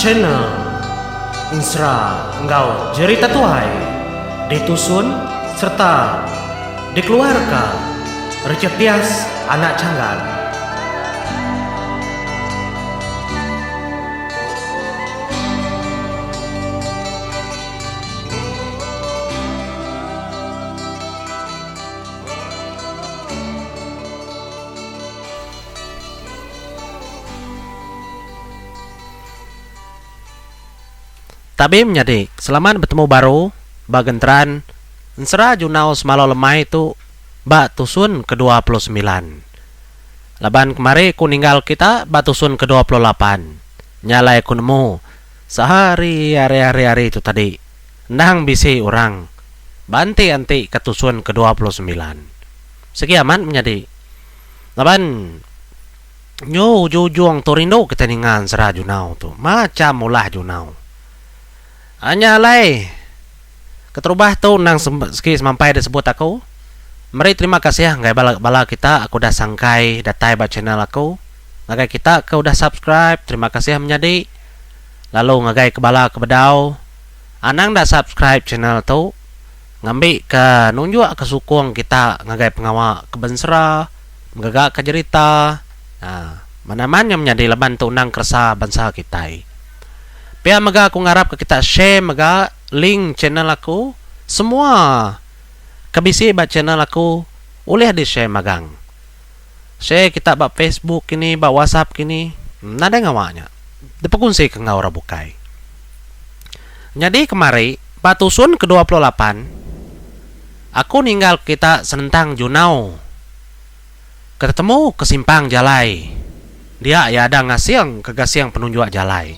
Channel Ensera enggau Jerita Tuai ditusun sereta dikeluarka Richard Dias anak Changgan. Tabi menyadi, selamat betemu baru ba genteran Ensera Junau Semalau Lemai tu ba tusun ke 29. Laban kemari ku ninggal kita ba tusun ke 28. Nya alai aku nemu sehari hari hari hari tu tadi endang bisi orang ba enti enti ke tusun ke 29. Sigi amat menyadi. Laban nyu ujung-ujung tu rindu kitai ninga ensera junau tu. Macham ulah junau. Nya alai keterubah tu endang segi semampai disebut aku. Meri terima kasih ngagai bala bala kita aku udah sangkai datai ba channel aku. Ngagai kita ke udah subscribe terima kasih menyadi. Lalu ngagai ke bala ke bedau anang enda subscribe channel tu ngambi ke nunjuk ke sukung kita ngagai pengawa ke bensera megaga ke jerita aaa manah man nya menyadi laban tu endang keresa bansa kitai. Pia mega aku ngarap ke kita share mega link channel aku semua. Ke bisi ba channel aku ulih di share magang. Share kita ba Facebook kini ba WhatsApp kini nadai ngawa nya. Dipekunsi ke enggau orang bukai. Nyadi kemari ba tusun ke 28 aku ninggal kita senentang junau ke tetemu ke simpang jalai dia iya ada ngasing ke gasing penunjuk jalai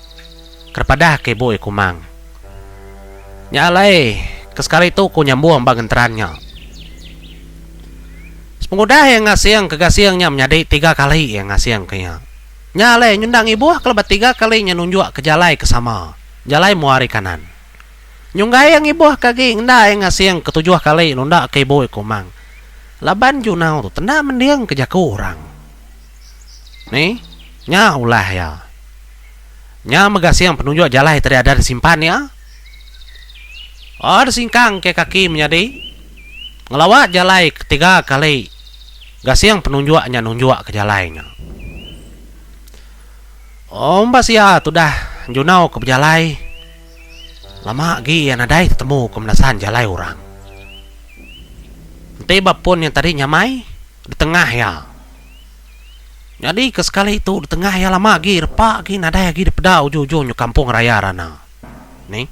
ke padah ke ibu iya kumang. Nya alai ke sekali tu ku nyambung ba genteran nya. Sepengudah iya ngasing ke gasing nya menyadi tiga kali iya ngasing ke nya. Nya alai nyundang ibuh ke lebat tiga kali nya nunjuk ke jalai ke sama, jalai mua ari kanan. Nyunggai iya ngibuh ke agi ngenda iya ngasing ke tujuh kali nunda ke ibu iya kumang. Laban Junau tu tenda mending ke jaku orang. Ni, nya ulah iya. Nya mega sing penunjuk jalai tadi ada disimpan iya. Oh disingkang ke kaki menyadi. Ngelawa jalai ketiga kali gasing penunjuk nya nunjuk ke jalai nya. Oh umbas iya tudah Junau ke bejalai. Lama agi iya nadai tetemu ke menasan jalai orang. Enti ba pun nya tadi nyamai ditengah iya. Nyadi ke sekali tu ditengah iya lama agi repa agi nadai agi dipeda ujung-ujung nyu kampung raya rana. Ni.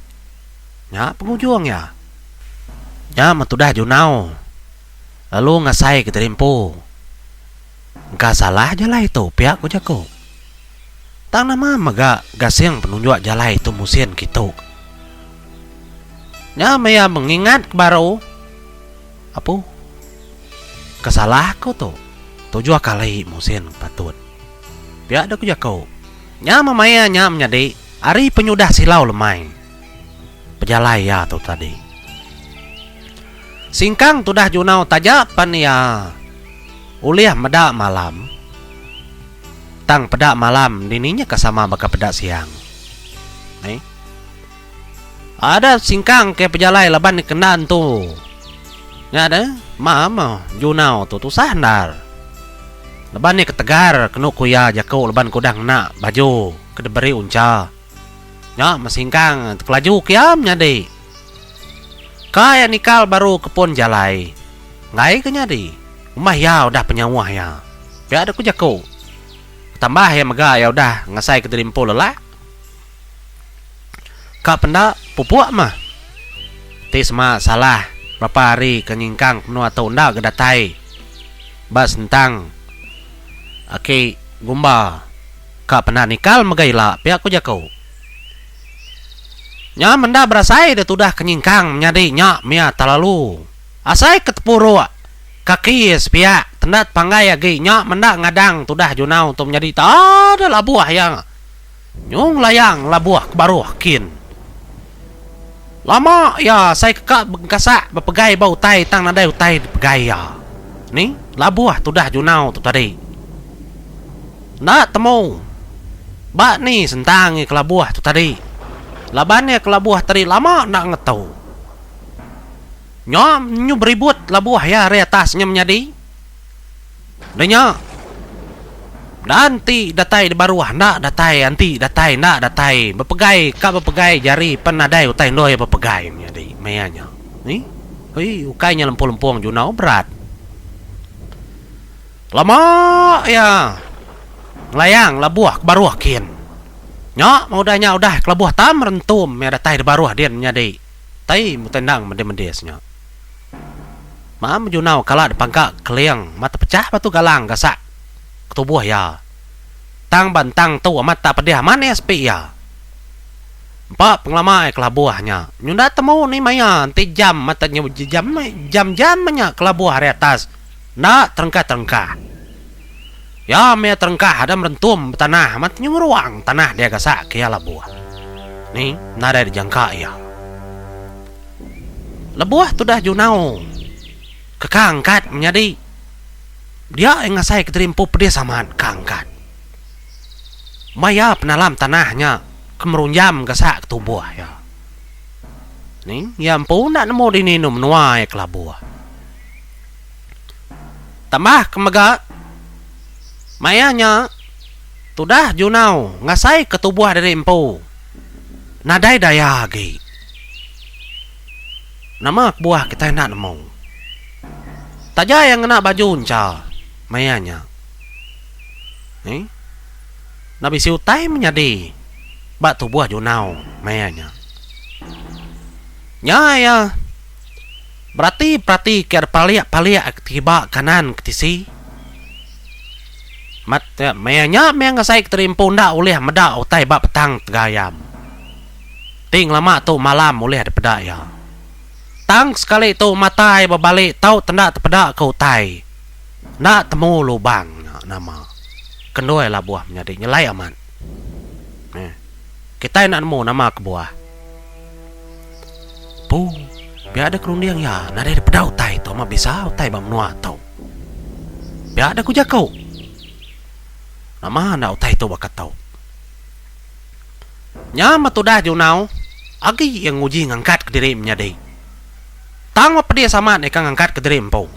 Nya pengujung iya. Nya meh tudah Junau lalu ngasai ke diri empu. Engka salah jalai tu pia ku jaku. Tang nama mega gasing penunjuk jalai tu musin kitu. Nya meh iya mengingat ke baru. Apu. Ke salah aku tu. Tujuh kali musin patut. Pia deh ku jaku. Nya meh maya nya menyadi ari penyudah silau lemai. Pejalai iya tu tadi. Singkang tudah junau taja pan iya ulih meda malam. Tang peda malam dini nya ka sama baka peda siang. Neh. Ada singkang ke pejalai laban dikena entu. Nya deh, ma meh junau tu tusah endar. Laban iya ketegar kenu ku iya jaku laban ke udah ngena baju ke diberi uncha. Nya meh singkang tekelaju ke iya menyadi. Ka iya nikal baru ke pun jalai. Enggai ke nyadi. Umbah iya udah penyauh iya. Pia deh ku jaku. Tambah iya mega iya udah ngasai ke diri empu lelak. Ka penda pupuk mah. Ti sema salah berapa hari ke nyingkang menua tu enda ga datai ba sentang aki gumba ka penda nikal mega ila pia ku jaku. Nya menda berasai da tudah ke nyingkang menyadi nya mia talalu asai ke tepuruk kaki sepiak tenda tepanggai agi nya menda ngadang tudah junau tu menyadi tada labuh iya. Nyung layang labuh ke baruh kin. Lama iya asai ke ka bengkasak bepegai ba utai tang nadai utai dipegai iya. Ni labuh tudah junau tu tadi. Enda temu. Ba ni sentang iya kelabuh tu tadi. Laban iya kelabuh tadi lama enda ngetu. Nya nyu beribut labuh iya ari atas nya menyadi. Udah nya dan ti datai di baruh enda datai anti datai enda datai bepegai ka bepegai jari pen nadai utai endur iya bepegai menyadi maya nya. Ih ui ukai nya lempung-lempung junau berat. Lama iya ngelayang labuh ke baruh kin. Nya meh udah nya udah kelabuh tam rentum iya datai di baruh din menyadi tai utai endang medis-medis nya. Maam junau kala dipangka keling mata pechah batu galang gasak ke tubuh iya. Tang ba entang tu amat tak pedih amat nih sepi iya. Empa pengelama iya kelabuh nya nyunda temu ni maya enti jam mata jam jam-jam nya kelabuh ari atas. Enda terengkah-terengkah. Ya meh terengkah ada merentum betanah amat nyu ngeruang tanah dia gasak ke iya labuh. Ni nadai dijangka iya. Lebuh tudah Junau keka angkat menyadi dia iya ngasai ke diri empu pedis amat ka angkat. Maya penalam tanah nya ke merunjam gasak ke tubuh iya. Ni iya empu enda nemu dini enu menua iya ke labuh. Tambah ke mega, maya nya tudah Junau ngasaika tubuh diri empu nadai daya agi. Nama kebuah kitai enda nemu. Taja iya ngena baju encha maya nya. Nih, enda bisi utai menyadi ba tubuh Junau maya nya. Nya iya. Berati perati ke palik-palik ke kiba kanan ke tisi. Mat maya nya meh ngasai ke terimpu enda ulih meda utai ba petang tegayam. Ti ngelama tu malam ulih dipeda iya. Tang sekali tu mata iya bebali tau tenda tepeda ke utai. Enda temu lubang nya nama. Kendoi labuh menyadi nyelai amat. Kitai enda nemu nama kebuah. Pu, pia deh kerunding iya nadai dipeda utai tu amat bisa utai ba menua tu. Pia deh ku jaku. Nama enda utai tu baka tu. Nya meh tudah Junau agi iya nguji ngangkat kediri menyadi. Tang meh pedis amat ika ngangkat kediri empu.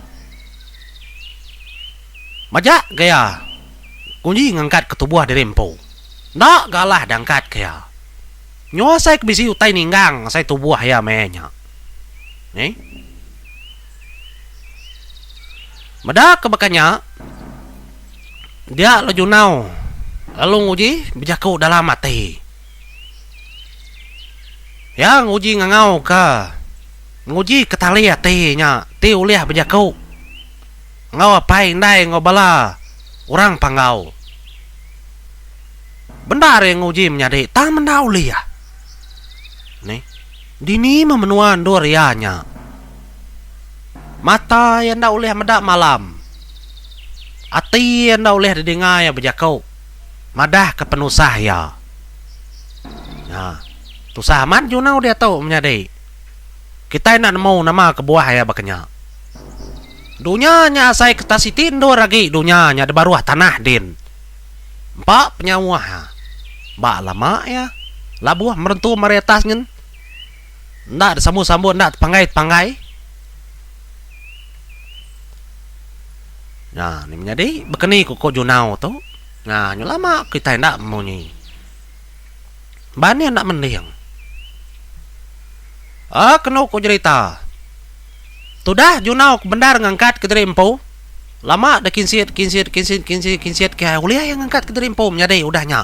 Majak ga iya nguji ngangkat ke tubuh diri empu. Enda ga alah diangkat ke iya. Nyu asai ke bisi utai ninggang asai tubuh iya meh nya. Neh. Meda ke baka nya, dia lalu Junau lalu nguji bejaku dalam ati. Iya nguji ngangau ka nguji ke tali ati nya ti ulih bejaku enggau apai indai enggau bala orang panggau. Bendar iya nguji menyadi tang menda ulih. Nih, dini meh menua endur iya nya. Mata iya enda ulih meda malam. Ati iya enda ulih didinga iya bejaku madahka penusah iya. Nya, tusah amat junau diatu menyadi. Kitai enda nemu nama kebuah iya baka nya. Dunya nya asai ke tak siti endur agi dunya nya dibaruh tanah din. Empa penyauh iya. Ba lama iya, labuh merentum ari atas nyen. Enda disambut-sambut enda tepanggai-tepanggai. Nya ni menyadi bekeni ku ko Junau tu. Nya nyu lama kitai enda memunyi. Ba nih enda mending. Aaa kenu ku jerita. Tudah Junau ke bendar ngangkat ke diri empu. Lama deh kinsit kinsit kinsit kinsit kinsit ke ulih iya ngangkat ke diri empu menyadi udah nya.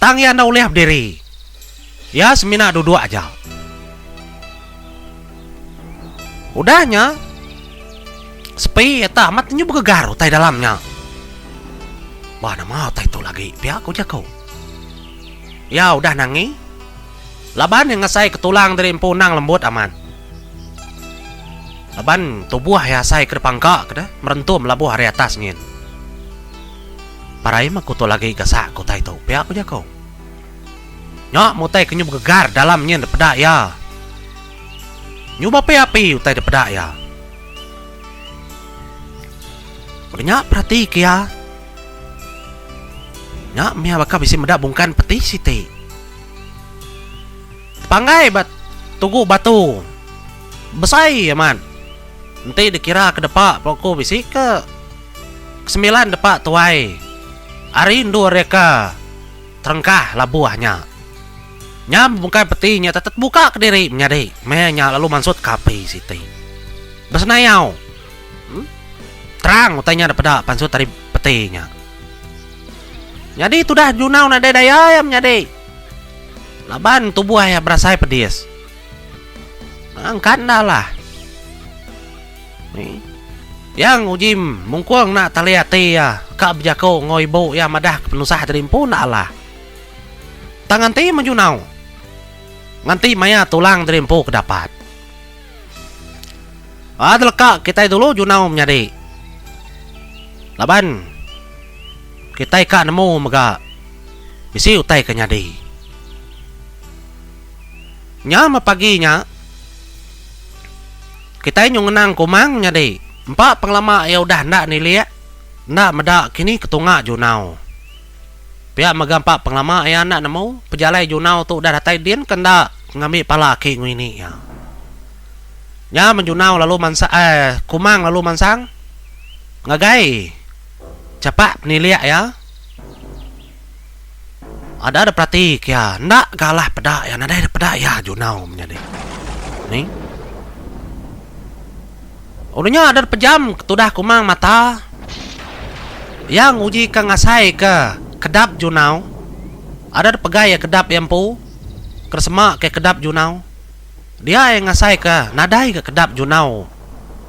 Tang iya enda ulih bediri. Iya semina duduk aja. Udah nya sepi eta amat nyu begegar utai dalam nya. Bah nama utai tu lagi pia ku jaku. Iya udah nangi laban iya ngasai ke tulang diri empu endang lembut amat. Laban tubuh iya asai ke dipangka ke deh merentum labuh ari atas nyin. Parai meh ku tu lagi gasak ke utai tu, pia ku jaku. Nya meh utai ke nyu begegar dalam nyin dipeda iya. Nyu beapi-api utai dipeda iya. Udah nya perati ke iya. Nya mih baka bisi meda bungkan peti siti. Tepanggai ba tugu batu besai amat. Enti dikira ke depa peko bisi ke semilan depa tuai ari endur iya ke terengkah labuh nya. Nya bungkan peti nya tetap tebuka kediri menyadi meh nya lalu mansut ke api siti. Besenayau. Terang utai nya dipeda pansut ari peti nya. Nyadi tudah Junau nadai daya iya menyadi. Laban tubuh iya berasai pedis. Angkat enda alah. Iya nguji mungkung enda tali ati iya ka bejaku enggau ibu iya madah ke penusah diri empu enda alah. Tang nganti meh Junau. Nganti maya tulang diri empu ke dapat. Ba teleka kitai dulu junau menyadi. Laban kitai ka nemu mega bisi utai ke nyadi. Nya meh pagi nya kitai nyu ngenang Kumang menyadi empa pengelama iya udah enda nilik enda meda kini ke tunga junau. Pia mega empa pengelama iya enda nemu pejalai junau tu udah datai din ke enda ngambi pala aki nguini iya. Nya menjunau lalu mansa eh Kumang lalu mansang ngagai chapak penilik iya. Ada da perati ke iya enda ga alah peda iya nadai da peda iya junau menyadi. Ni. Udah nya ada da pejam tudah Kumang mata. Iya nguji ka ngasai ke kedap junau. Ada da pegai iya kedap iya empu. Keresema ke kedap junau. Dia iya ngasaika nadai ga kedap junau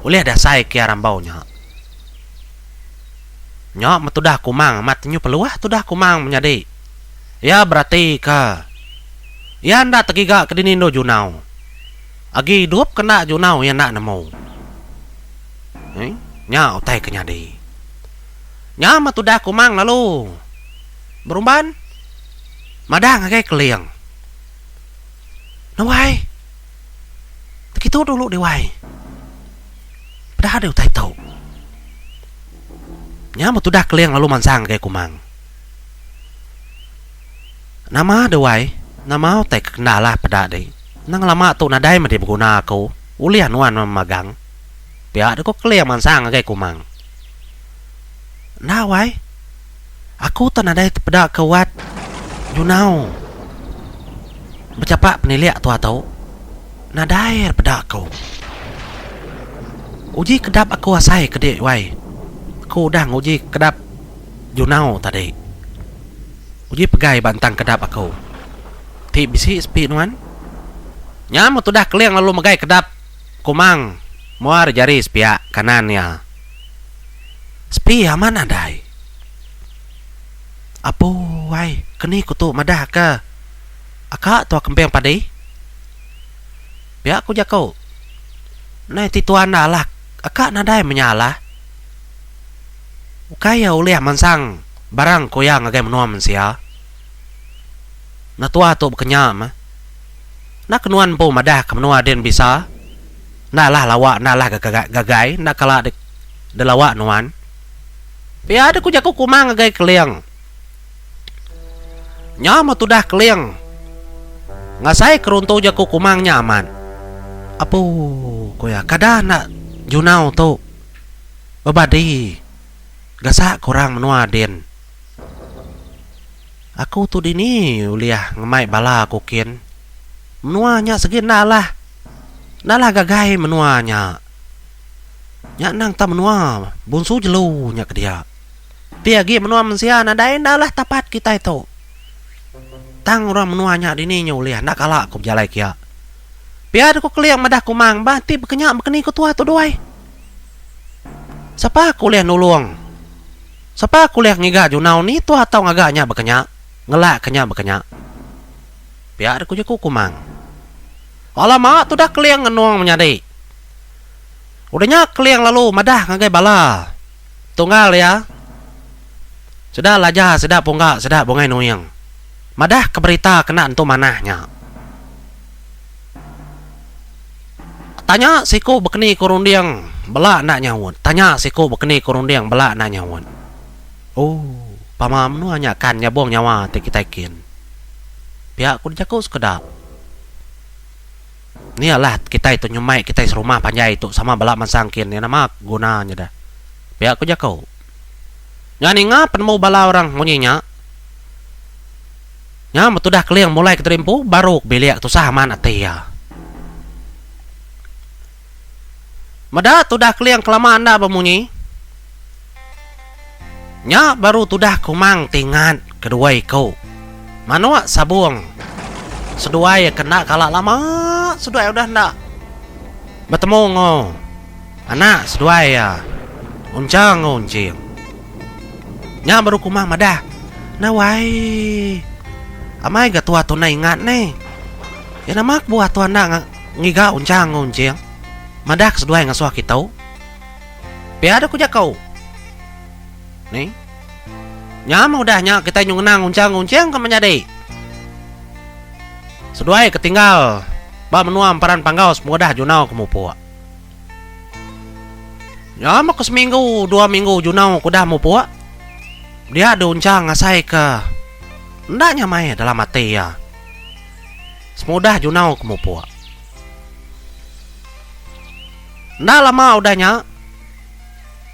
ulih diasai ke iya rambau nya. Nya meh tudah Kumang amat nyu peluh tudah Kumang menyadi. Iya beratika iya enda tegiga ke dini endur junau. Agi idup ke enda junau iya enda nemu. Nya utai ke nyadi. Nya meh tudah Kumang lalu berumban madah ngagai Keling. Nuai. Tekitu dulu deh wai. Peda deh utai tu. Nya meh tudah Keling lalu mansang ngagai Kumang. Nama deh wai, nama utai ke kenda alah peda deh. Endang lama tu nadai meh deh beguna aku. Ulih nuan meh magang. Pia deh ko Keling mansang ngagai Kumang. Enda wai. Aku tu nadai tepeda ke wat Junau bechapak penilik tua tu. Nadai peda aku. Uji kedap aku asai ke dik wai. Aku udah nguji kedap Junau tadi. Uji pegai ba entang kedap aku. Ti bisi sepi nuan. Nya meh tudah Keling lalu megai kedap Kumang muar jari sepiak kanan iya. Sepi amat nadai. Apu ai keni ku tu madah ke aka tua kemping padi. Pia ku jaku. Nai ti tuan enda alah aka nadai menya alah. Ukai iya ulih mansang barang ku iya ngagai menua mensia. Enda tua tu bekenya meh. Enda ke nuan empu madah ke menua din bisa. Enda alah lawa enda alah gagai enda kala delawa nuan. Pia deh ku jaku Kumang ngagai Keling. Nya meh tudah Keling ngasai ke runtu jaku Kumang nya amat. Apu ku iya kada enda junau tu bebadi gasak ke orang menua din. Aku tu dini ulih ngemai bala aku kin. Menua nya segi enda alah enda alah gagai menua nya. Nya endang tau menua bunsu jelu nya ke dia. Ti agi menua mensia nadai enda alah tapat kitai tu. Tang orang menua nya dini nya ulih enda kala ku bejalai kia. Pia deka Keling madah Kumang bah ti bekenya bekeni ku tua tu duai. Sapa ke ulih nulung? Sapa ke ulih ngiga junau ni tua tau ngaga nya bekenya, ngelak ke nya bekenya. Pia deka jaku Kumang. Lama tudah Keling ngenung menyadi. Udah nya Keling lalu madah ngagai bala tunggal iya, Sida Laja, sida Pungga, sida Bungai Nuing madah ke berita kena entu manah nya. Tanya siku bekeni ku runding bela enda nyaut. Tanya siku bekeni ku runding bela enda nyaut. Ooh. Pama menua nya kan nyabung nyawa ti kitai kin. Pia ku jaku sekeda. Ni alah kitai tu nyemai kitai serumah panjai tu sama bala mansang kin iya nama guna nya deh. Pia ku jaku. Nya ninga penemu bala orang munyi nya. Nya metudah keling mulai kediri empu baru ke bilik tusah amat ati iya. Meda tudah keling kelama enda bemunyi. Nya baru tudah Kumang ti ngat kedua iku manuk sabung seduai ke enda kala lama seduai udah enda betemu enggau anak seduai iya Uncha enggau Unching. Nya baru Kumang madah, Nah wai. Amai ga tua tu enda ingat neh. Iya nama kebuah tua enda ngiga Uncha enggau Unching madah ke seduai ngasuh kitu. Pia deh ku jaku. Ni. Nya meh udah nya kitai nyu ngenang unchang unching ke menyadi. Seduai ke tinggal ba menua Emparan Panggau sepengudah Junau ke mupuk. Nya meh ke seminggu dua minggu Junau ke udah mupuk, dia deh unchang ngasai ke enda nyamai dalam ati iya. Sepengudah Junau ke mupuk. Enda lama udah nya,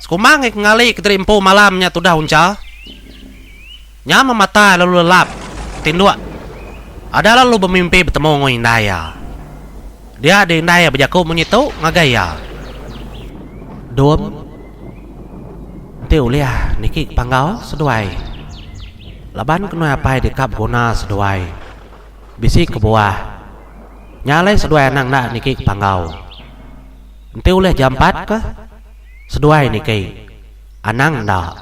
sekumbang ke ngali kediri empu malam nya tudah uncha. Nya memata lalu lelap tinduk ada lalu bemimpi betemu enggau indai iya. Dia deh indai iya bejaku munyi tu ngagai iya. Dom, enti ulih niki ke panggau seduai laban ke nuai apai deka beguna seduai. Bisi kebuah. Nya alai seduai anang enda niki ke panggau. Enti ulih jampat ke, seduai niki. Anang enda.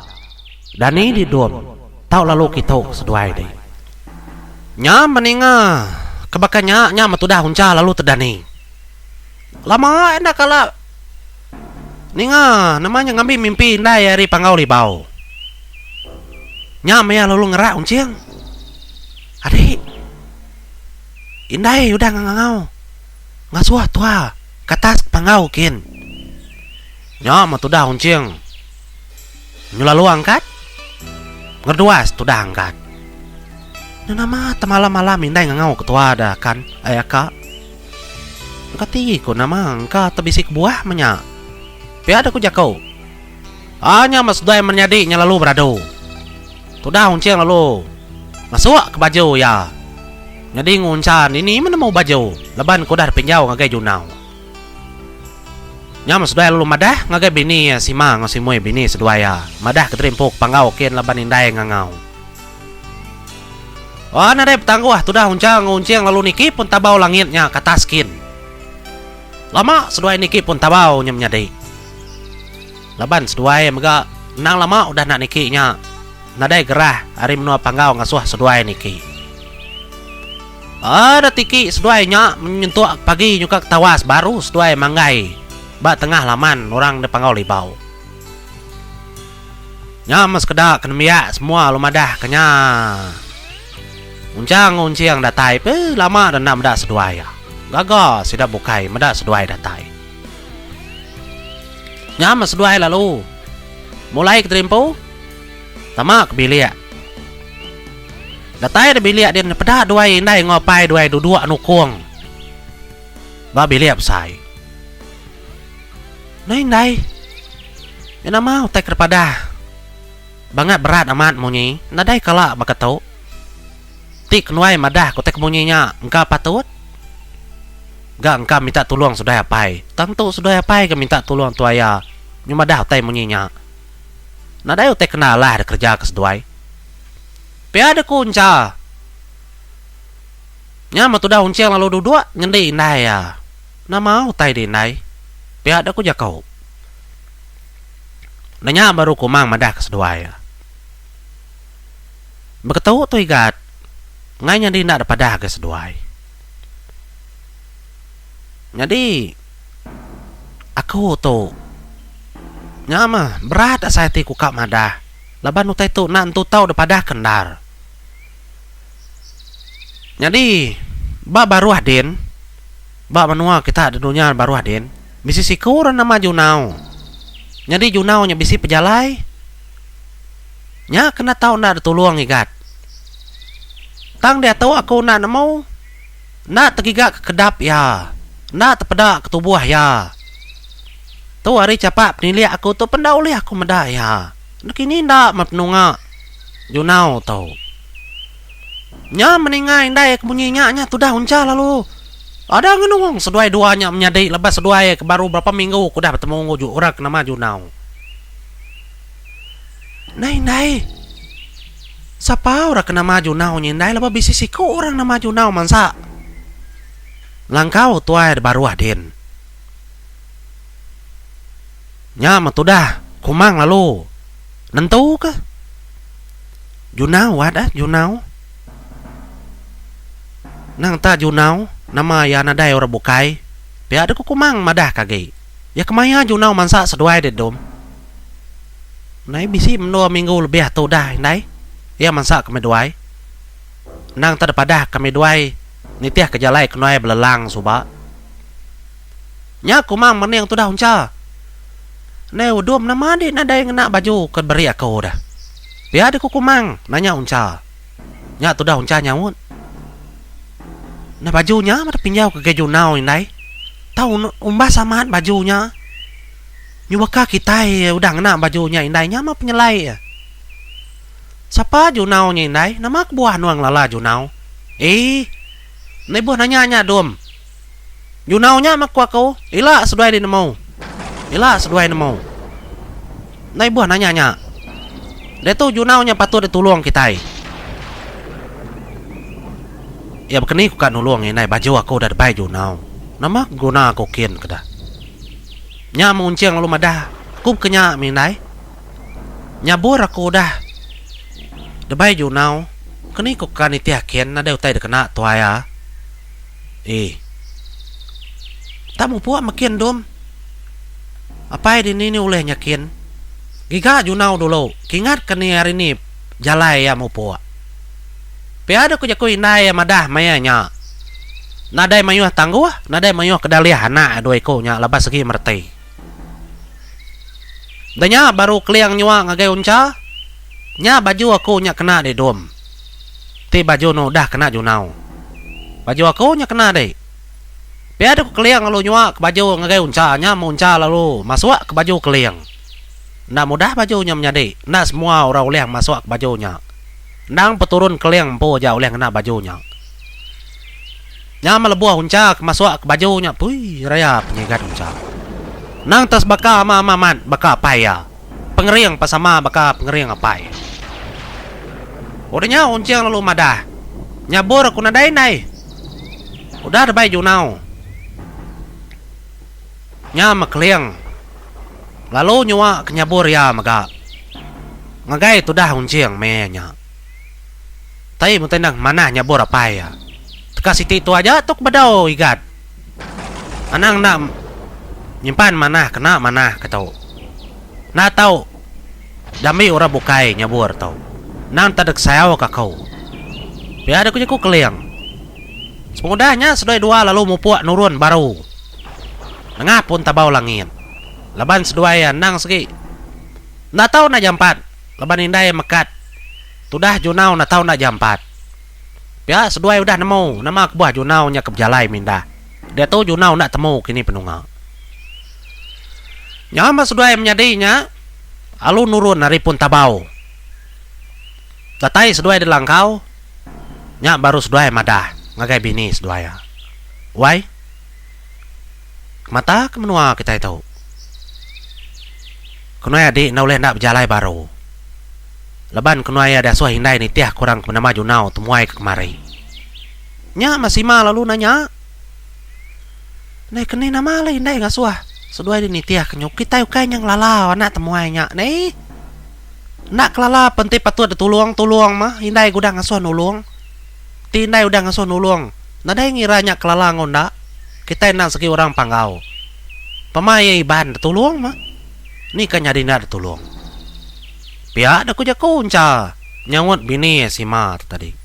Dani di dom, tau lalu kitu ke seduai di. Nya meninga ke baka nya, nya metudah uncha lalu tedani. Lama enda kala ninga nama nya ngambi mimpi indai ari Panggau Libau. Nya meh iya lalu ngerak unching. Adik. Indai udah ngangau ngasuh tua ke atas panggau kin. Nya meh tudah unching nyu lalu angkat ngereduas tudah angkat. Nya nama temalam-malam indai ngangau ke tua da kan ai aka. Kati ku nama engka te bisi kebuah meh nya. Pia deh ku jaku. Aa nya meh seduai menyadi nya lalu beradu. Tudah Unching lalu masuk ke baju iya. Nyadi nguncha dini meh nemu baju laban ke udah dipinjau ngagai Junau. Nya meh seduai lalu madah ngagai bini iya Sima enggau Simui bini seduai iya madah ke diri empu ke Panggau kin laban indai ngangau. Aa nadai betangguh tudah Uncha enggau Unching lalu niki pun tabau langit nya ke atas kin. Lama seduai niki pun tabau nya menyadi. Laban seduai mega endang lama udah enda niki nya nadai gerah ari menua Panggau ngasuh seduai niki. Eda tiki seduai nya menyentuk pagi nyuka ketawas baru seduai manggai ba tengah laman orang di Panggau Libau. Nya meh sekeda ke nembiak semua lalu madah ke nya Unchang enggau Unching datai pe lama dah enda meda seduai iya. Gaga sida bukai meda seduai datai. Nya meh seduai lalu mulai ke terimpu tama ke bilik. Datai da bilik din peda duai indai enggau apai duai duduk nukung ba bilik besai. Nah indai, nya nama utai ke dipadah bangat berat amat munyi nadai kala baka tu. Ti kenuai madah ke utai ke munyi nya engka patut. Ga engka minta tulung seduai apai. Tang tu seduai apai ga minta tulung tuai iya nyemadah utai munyi nya. Nadai utai kena alah da kereja ke seduai. Pia deh ku Uncha. Nya meh tudah Unching lalu duduk nyendi indai iya. Nama utai di indai? Pia deh ku jaku. Enda nya baru Kumang madah ke seduai iya. Beketu tu Igat, enggai nyadi enda dipadah agi seduai. Nyadi aku tu nya meh berat asai ati ku ka madah laban utai tu enda entu tau dipadah ke endar. Nyadi ba baruh din ba menua kita da dunya baruh din bisi siku orang nama Junau. Nyadi Junau nya bisi pejalai. Nya kena tau enda ditulung igat. Tang diatu aku enda nemu. Enda tegiga ke kedap iya. Enda tepeda ke tubuh iya. Tu ari chapak penilik aku tu pen enda ulih aku meda iya. Kini enda meh penunga Junau tu. Nya meninga indai ke munyi nya nya tudah uncha lalu ada ngenung seduai dua nya menyadi lebuh seduai ke baru berapa minggu ke udah betemu enggau orang ke nama Junau. Ndai indai. Sapa orang ke nama Junau nya indai lebuh bisi siku orang nama Junau mansa langkau tuai da baruh din. Nya meh tudah Kumang lalu nentu ke. Junau wat ah Junau. Nang enta Junau nama iya nadai orang bukai pia deh ku Kumang madah ke agi. Iya kemaya Junau mansa seduai deh dom. Ndai bisi mendua minggu lebih atu dah indai iya mansa kami duai. Endang enta dipadah kami duai nitih ke jalai kenuai belelang suba. Nya Kumang mening tudah uncha. Ndai udom nama adi nadai ngena baju ke diberi aku dah. Pia deh ku Kumang nanya uncha. Nya tudah uncha nyaut. Ndai baju nya meh pinjau ke gai Junau indai. Tau umbas amat baju nya. Nyuaka kitai udah ngena baju nya indai nya meh penyelai. Sapa Junau nya indai nama kebuah nuan ngelala Junau. Eii. Ndai buh nanya nya dom. Junau nya meh ku aku, ila seduai di nemu. Ila seduai nemu. Enda ibuh nanya nya. Diatu junau nya patut ditulung kitai. Iya bekeni ku ka nulung indai baju aku udah debai junau. Nama ke guna aku kin ke dah. Nya meh Unching lalu madah, aku baka nya meh indai. Nyabur aku udah debai junau, keni ku ka nitih kin nadai utai dikena tuai iya. Eh. Tak mupuk mekin dum. Apai dini ni ulih nyakin. Giga junau dulu, kingat ke ni hari ni jalai iya mupuk. Pia deh ku jaku indai iya madah maya nya. Nadai mayuh tangguh, nadai mayuh kedalih anak iya dua iku nya laban segi mereti. Enda nya baru keling nyua ngagai uncha, nya baju aku nya kena deh dum. Ti baju nu udah kena junau. Baju aku nya kena deh. Pia deh ku Keling lalu nyua ke baju ngagai Uncha nya meh Uncha lalu masuk ke baju Keling. Enda mudah baju nya menyadi enda semua orang ulih masuk ke baju nya. Endang peturun Keling empu aja ulih ngena baju nya. Nya meh lebuh Uncha ke masuk ke baju nya pui raya penyigat Uncha. Endang te sebaka ama ama amat baka apai iya. Pengering pa sama baka pengering apai. Udah nya Unching lalu madah, Nyabur aku nadai indai. Udah debai Junau. Nya meh Keling lalu nyua ke nyabur iya mega ngagai tudah Unching meh nya. Tai meh endang manah nyabur apai iya. Teka siti tu aja tu ke bedau Igat. Anang enda nyimpan manah kena manah ke tu. Enda tau diambi orang bukai nyabur tu. Endang tau dek sayau ke aku. Pia dek ku jaku Keling. Sepengudah nya seduai dua lalu mupuk nurun baru nengah pun tabau langit. Laban seduai iya endang segi enda tau enda jampat laban indai mekat tudah Junau enda tau enda jampat. Pia seduai udah nemu nama kebuah Junau nya ke bejalai mindah. Diatu Junau enda temu kini penunga. Nya meh seduai menyadi nya alu nurun ari pun tabau. Datai seduai di langkau nya baru seduai madah ngagai bini seduai iya. Wai. Kemata ke menua kitai tu. Kenuai adi enda ulih enda bejalai baru. Laban kenuai iya diasuh indai nitih ke orang ke benama Junau temuai ke kemari. Nya meh Sima lalu nanya. Ndai keni nama alai indai ngasuh seduai di nitih ke nyu kitai ukai nya ngelala anak temuai nya neh. Enda kelala pen ti patut ditulung tulung meh indai ke udah ngasuh nulung. Ti indai udah ngasuh nulung nadai ngira nya kelala enggau enda kitai endang segi orang Panggau. Pema iya Iban ditulung meh. Ni ka nyadi enda ditulung. Pia deh ku jaku Uncha nyaut bini iya Sima tu tadi.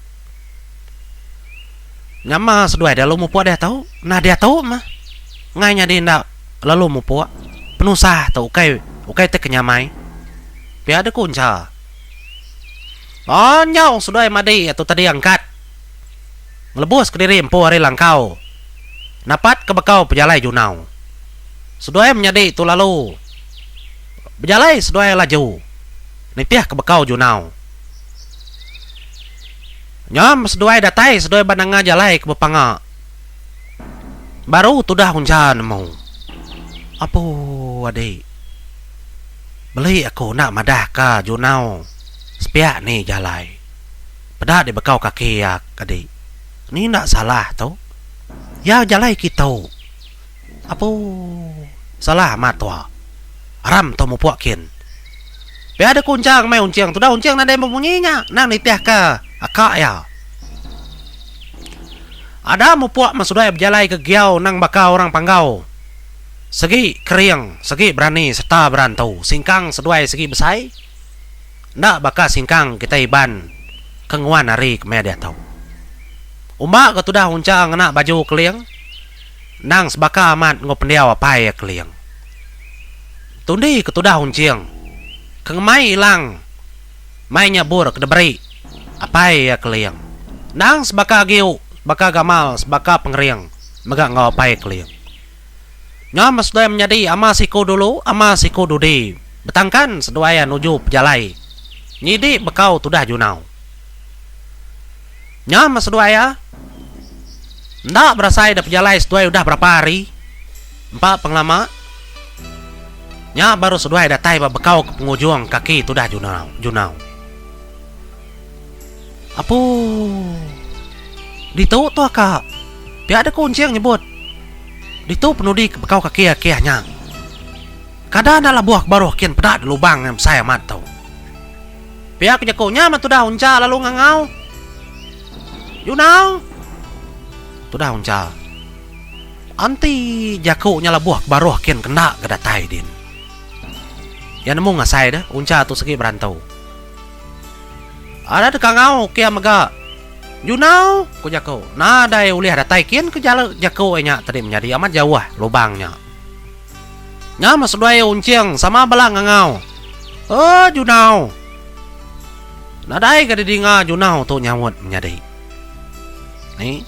Nyama seduai dia lalu mupuk diatu. Nah diatu meh enggai nyadi enda lalu mupuk. Penusah tu ukai ukai ti ke nyamai. Pia deh ku Uncha. Panjau seduai madi tu tadi angkat ngelebus kediri empu ari langkau napat ke bekau pejalai Junau. Seduai menyadi tu lalu bejalai seduai laju nitih ke bekau Junau. Nyam seduai datai seduai ba nanga jalai ke bepanga. Baru tudah uncha nemu. Apu adi. Beli aku enda madah ka Junau sepiak ni jalai. Peda di bekau kaki iya adi. Ni enda salah tu. Iya jalai kitu. Apu. Salah amat tua. Aram tu mupuk kin. Pia deka uncha ngemai unching tudah unching nadai bemunyi nya nang nitihka aka iya. Ada mupuk men seduai bejalai ke giau nang baka orang Panggau. Segi kering, segi berani serta berantu. Singkang seduai segi besai enda baka singkang kitai Iban ke nguan hari ke meh diatu. Umba ke tudah uncha ngena baju keling endang sebaka amat enggau pendiau apai iya keling. Tundi ke tudah unching ke ngemai ilang Mai nya bur ke diberi apai iya Keling. Endang sebaka giu, sebaka gamal, sebaka pengering mega enggau apai Keling. Nya meh seduai menyadi ama siku dulu, ama siku dudi betangkan seduai iya nuju pejalai nyidi bekau tudah Junau. Nya meh seduai iya enda berasai da pejalai seduai udah berapa hari empa pengelama. Nya baru seduai datai ba bekau ke pengujung kaki tudah Junau. Junau. Apu. Ditu tu aka. Pia deka Unching nyebut. Ditu penudi ke bekau kaki akih nya. Kada enda labuh ke baruh kin peda da lubang yang besai amat tu. Pia ke jaku nya meh tudah Uncha lalu ngangau. Junau. Tudah Uncha. Enti jaku nya lebuh ke baruh kin kenda ga datai din. Iya nemu ngasai deh uncha tu segi berantu. Ada deka ngau kia mega. Junau, ku jaku, nadai ulih datai kin ke jala jaku iya nya tadi menyadi amat jauh lubang nya. Nya meh seduai unching sama bala ngangau. Oh Junau. Nadai ga didinga Junau tu nyaut menyadi. Ni.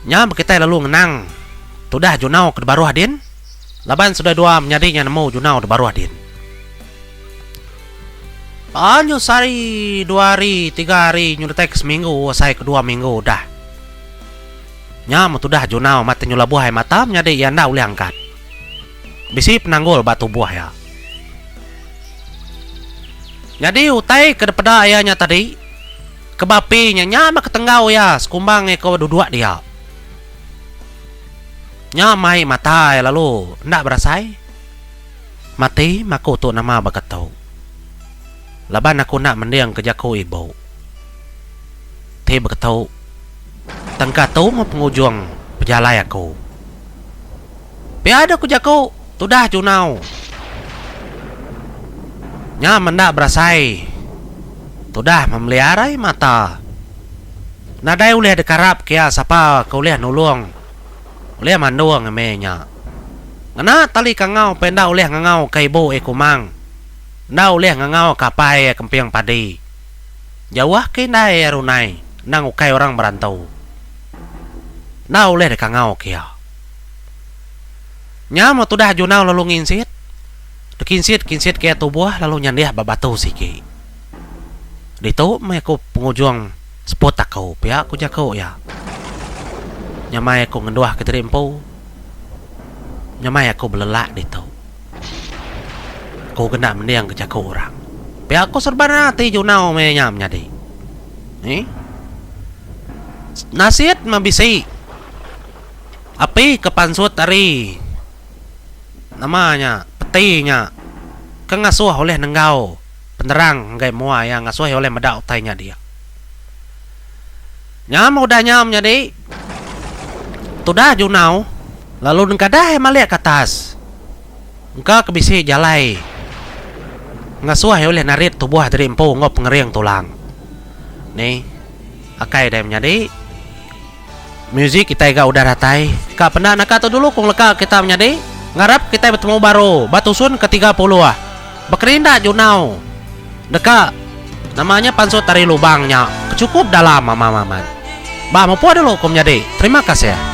Nya bekitai lalu ngenang tudah Junau ke dibaruh din laban seduai dua menyadi nya nemu Junau dibaruh din. Anyu sehari, dua hari, tiga hari nyu datai ke seminggu asai ke dua minggu udah. Nya meh tudah Junau mati nyu labuh ai mata menyadi iya enda ulih angkat. Bisi penanggul ba tubuh iya. Nyadi utai ke dipeda iya nya tadi Ke bapi nya, nya meh ketenggau iya sekumbang iya ke duduk dia. Nya mai mata iya lalu enda berasai. Mati meh aku tu nama baka tu. Laban aku enda mending ke jaku ibu. Ti baka tu, tengka tu meh pengujung pejalai aku. Pia deh ku jaku tudah Junau. Nya menda berasai tudah memeliarai mata. Nadai ulih dikarap ke iya sapa ke ulih nulung ulih mandung eme nya. Ngena tali kangau pe enda ulih ngangau ke ibu iya Kumang. Enda ulih ngangau ke apai iya Kemping Padi. Jauh ke indai iya Runai endang ukai orang berantu. Enda ulih dikangau ke iya. Nya meh tudah Junau lalu nginsit. Dikinsit-kinsit ke iya tubuh lalu nyandih ba batu sigi. Ditu meh aku pengujung seput aku, pia ku jaku iya. Nyamai aku ngenduh ke diri empu. Nyamai aku belelak ditu. Aku ke enda mending ke jaku orang. Pia ku serbana ati Junau meh nya menyadi. Nih. Nasit meh bisi. Api ke pansut ari. Nama nya peti nya ke ngasuh ulih nenggau penerang ngagai mua iya ngasuh iya ulih meda utai nya dia. Nya meh udah nya menyadi tudah Junau lalu nengkadah iya malik ke atas engka ke bisi jalai ngasuh iya ulih narit tubuh diri empu enggau pengering tulang. Ni akai deh menyadi. Music kitai ga udah datai. Ka penda naka tu dulu ku ngeleka kita menyadi. Ngarap kitai betemu baru ba tusun ke 30. Bekerinda junau. Deka nama nya pansut ari lubang nya ke chukup dalam amat amat. Ba mupuk dulu ku menyadi. Terima kasih.